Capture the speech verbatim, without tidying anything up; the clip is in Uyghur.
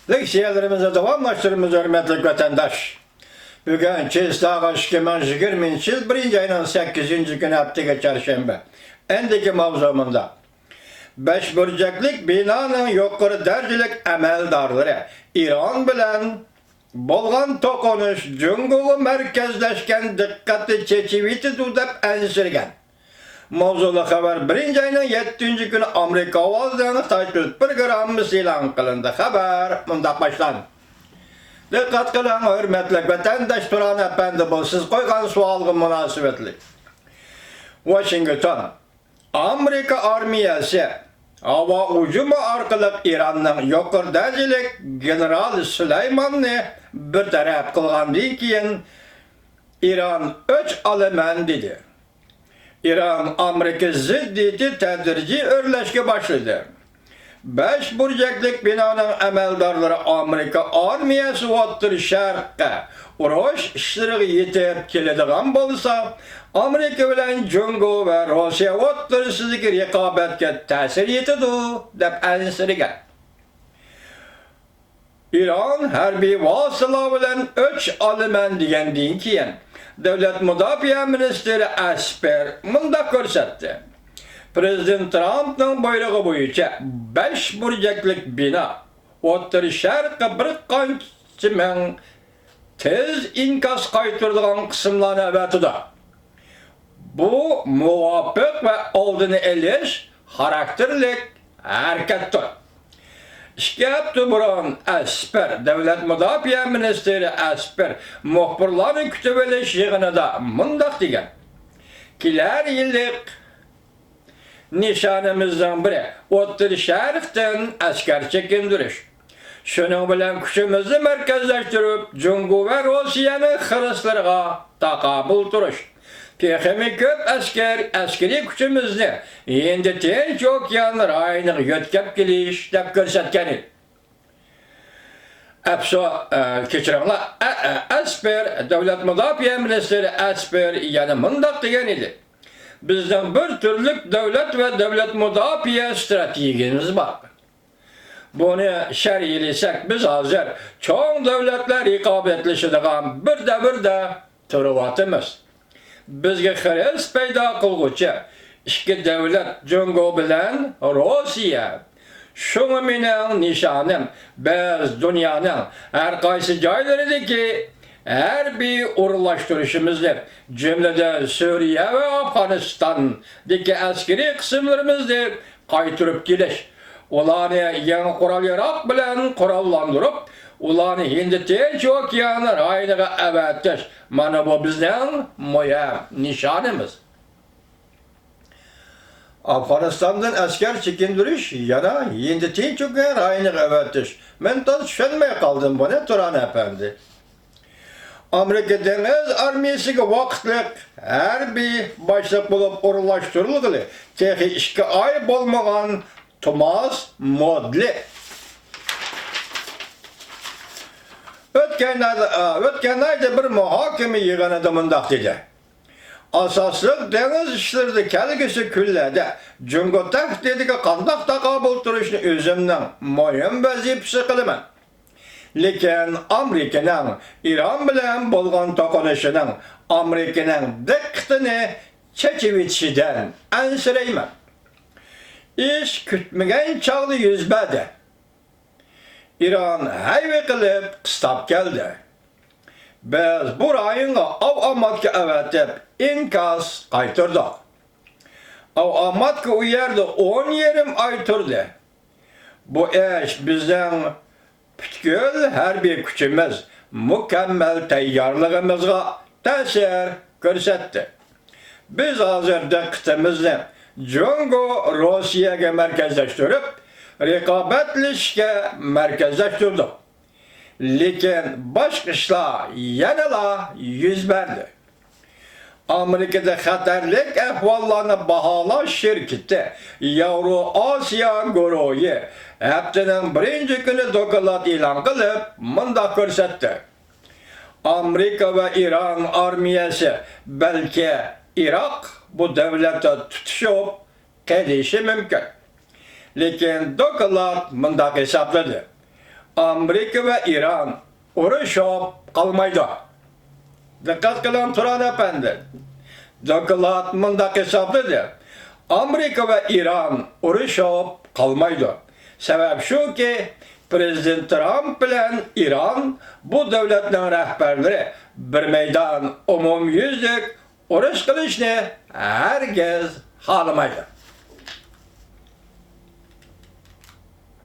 لېكسىيەلىرىمىزنى داۋاملاشتۇرىمىز، ھۆرمەتلىك ۋەتەنداش. بۈگۈن چېستاغا ئىككى مىڭ يىگىرمىنچى يىل بىرىنچى ئاينىڭ سەككىزىنچى كۈنى، ھەپتىگە چارشەنبە. ئەندىكى ماۋزۇ مۇنداق. بەش بۇرجەكلىك بىنانىڭ يۇقىرى دەرىجىلىك ئەمەلدارلىرى ئىران بىلەن بولغان توقۇنۇش جۇڭگوغا مەركەزلەشكەن دىققەتنى چېچىۋېتىدۇ دەپ ئەنسىرىگەن. ماۋزۇلۇق خەۋەر بىرىنچى ئاينىڭ يەتتىنچى كۈنى ئامېرىكا ئاۋازىنىڭ خىتاي تىل پروگراممىسى ئېلان قىلىندى. خەۋەر مۇنداق باشلاندى. دىققەت قىلىڭ، ھۆرمەتلىك ۋەتەنداش تۇران ئەپەندى، بۇ سىز قويغان سوئالغا مۇناسىۋەتلىك. ۋاشىنگتون. ئامېرىكا ئارمىيەسى ھاۋا ھۇجۇمى ئارقىلىق ئىراننىڭ يۇقىرى دەرىجىلىك گېنېرالى سۇلايماننى بىر تەرەپ قىلغاندىن كېيىن، ئىران ئۆچ ئالىمەن دېدى. ئىران ئامېرىكا زىددىيىتى تەدرىجىي ئۆرلەشكە باشلىدى. بەش بۇرجەكلىك بىنانىڭ ئەمەلدارلىرى ئامېرىكا ئارمىيەسى ئوتتۇرا شەرققە ئۇرۇش ئىشلىرىغا يېتىپ كېلىدىغان بولسا، ئامېرىكا بىلەن جۇڭگو ۋە روسىيە ئوتتۇرىسىدىكى رىقابەتكە تەسىر يېتىدۇ، دەپ ئەنسىرىگەن. ئىران ھەربىي ۋاسىتىلەر بىلەن ئۆچ ئالىمەن دېگەندىن كېيىن، دۆلەت مۇداپىئە مىنىستىرى ئەسپەر مۇنداق كۆرسەتتى. پىرېزىدېنت ترامپنىڭ بۇيرۇقى بويىچە بەش بۇرجەكلىك بىنا ئوتتۇرا شەرققە بىر قانچە مىڭ تېز ئىنكاس قايتۇرىدىغان قىسىملارنى ئەۋەتىدۇ. بۇ مۇۋاپىق ۋە ئالدىنى ئېلىش خاراكتېرلىك ھەرىكەتتۇر. ئىككى ھەپتە بۇرۇن ئەسپەر، دۆلەت مۇداپىئە مىنىستىرى ئەسپەر مۇخبىرلارنى كۈتۈۋېلىش يىغىنىدا مۇنداق دېگەن: كېلەر يىللىق نىشانىمىزنىڭ بىرى ئوتتۇرا شەرقتىن ئەسكەر چېكىندۈرۈش. شۇنىڭ بىلەن كۈچىمىزنى مەركەزلەشتۈرۈپ، جۇڭگو ۋە روسىيەنىڭ خىرىسلىرىغا تاقابىل تۇرۇش. تېخىمۇ كۆپ ئەسكەر، ئەسكىرىي كۈچىمىزنى ھىندى تىنچ ئوكيان رايونىغا يۆتكەپ كېلىش، دەپ كۆرسەتكەن ئىدى. ئەپسۇ، ئە، كەچۈرۈڭلار، ئە، ئە، ئەسپەر، دۆلەت مۇداپىئە مىنىستىرى ئەسپەر يەنە مۇنداق دېگەن ئىدى: بىزنىڭ بىر تۈرلۈك دۆلەت ۋە دۆلەت مۇداپىئە ئىستراتېگىيىمىز بار. بۇنى شەرھلىسەك، بىز ھازىر چوڭ دۆلەتلەر رىقابەتلىشىدىغان بىر دەۋردە تۇرۇۋاتىمىز. بىزگە خىرىس پەيدا قىلغۇچى ئىككى دۆلەت، جۇڭگو بىلەن روسىيە. شۇڭا مېنىڭ نىشانىم، بىز دۇنيانىڭ ھەر قايسى جايلىرىدىكى ھەربىي ئورۇنلاشتۇرۇشىمىزنى، جۈملىدىن سۈرىيە ۋە ئافغانىستاندىكى ئەسكىرىي قىسىملىرىمىزنى قايتۇرۇپ كېلىش، ئۇلارنى يېڭى قورال-ياراغ بىلەن قوراللاندۇرۇپ، ئۇلارنى ھىندى تىنچ ئوكيان رايونىغا ئەۋەتىش، مانا بۇ بىزنىڭ مۇھىم نىشانىمىز. ئافغانىستاندىن ئەسكەر چېكىندۈرۈش، يەنە ھىندى تىنچ ئوكيان رايونىغا ئەۋەتىش. مەن تازا چۈشەنمەي قالدىم بۇنى، تۇران ئەپەندى. ئامېرىكا دېڭىز ئارمىيەسىگە ۋاقىتلىق ھەربىي باشلىق بولۇپ ئورۇنلاشتۇرۇلغىلى تېخى ئىككى ئاي بولمىغان توماس مودلى ئۆتكەن ئايدا، ئۆتكەن ئايدا بىر مۇھاكىمە يىغىنىدا مۇنداق دېدى: ئاساسلىق دېڭىز ئىشلىرىدا كەلگۈسى كۈنلەردە جۇڭگو تەھدىتىگە قانداق تاقابىل تۇرۇشنى ئۆزۈمنىڭ مۇھىم ۋەزىپىسى قىلىمەن. لېكىن ئامېرىكىنىڭ ئىران بىلەن بولغان توقۇنۇشىنىڭ ئامېرىكىنىڭ دىققىتىنى چېچىۋېتىشىدىن ئەنسىرەيمەن. ئىش كۈتمىگەن چاغدا يۈز بەردى. ئىران ھەيۋە قىلىپ قىستاپ كەلدى. بىز بۇ رايونغا ئاۋ-ئاماتكا ئەۋەتىپ ئىنكاس قايتۇردۇق. ئاۋ-ئاماتكا ئۇ يەردە ئون يېرىم ئاي تۇردى. بۇ ئىش بىزنىڭ پۈتكۈل ھەربىي كۈچىمىز مۇكەممەل تەييارلىقىمىزغا تەسىر كۆرسەتتى. بىز ھازىر دىققىتىمىزنى جۇڭگو، روسىيەگە مەركەزلەشتۈرۈپ، رىقابەتلىشىشكە مەركەزلەشتۈردۇق. لېكىن باشقا ئىشلار يەنىلا يۈز بەردى. ئامېرىكىدا خەتەرلىك ئەھۋاللارنى باھالاش شىركىتى ياۋرو ئاسىيا گۇرۇھى ھەپتىنىڭ بىرىنچى كۈنى دوكلات ئېلان قىلىپ، مۇنداق كۆرسەتتى: ئامېرىكا ۋە ئىران ئارمىيەسى بەلكى ئىراق بۇ دۆلەتتە تۇتىشىپ قېلىشى مۇمكىن. لېكىن دوكلات مۇنداق ھېسابلىدى: ئامېرىكا ۋە ئىران ئۇرۇشۇپ قالمايدۇ. دىققەت قىلىڭ، تۇران ئەپەندى. دوكلات مۇنداق ھېسابلىدى: ئامېرىكا ۋە ئىران ئۇرۇشۇپ قالمايدۇ. سەۋەب شۇكى، پىرېزىدېنت ترامپ بىلەن ئىران بۇ دۆلەتنىڭ رەھبەرلىرى بىر مەيدان ئومۇميۈزلۈك ئۇرۇش قىلىشنى ھەرگىز خالىمايدۇ.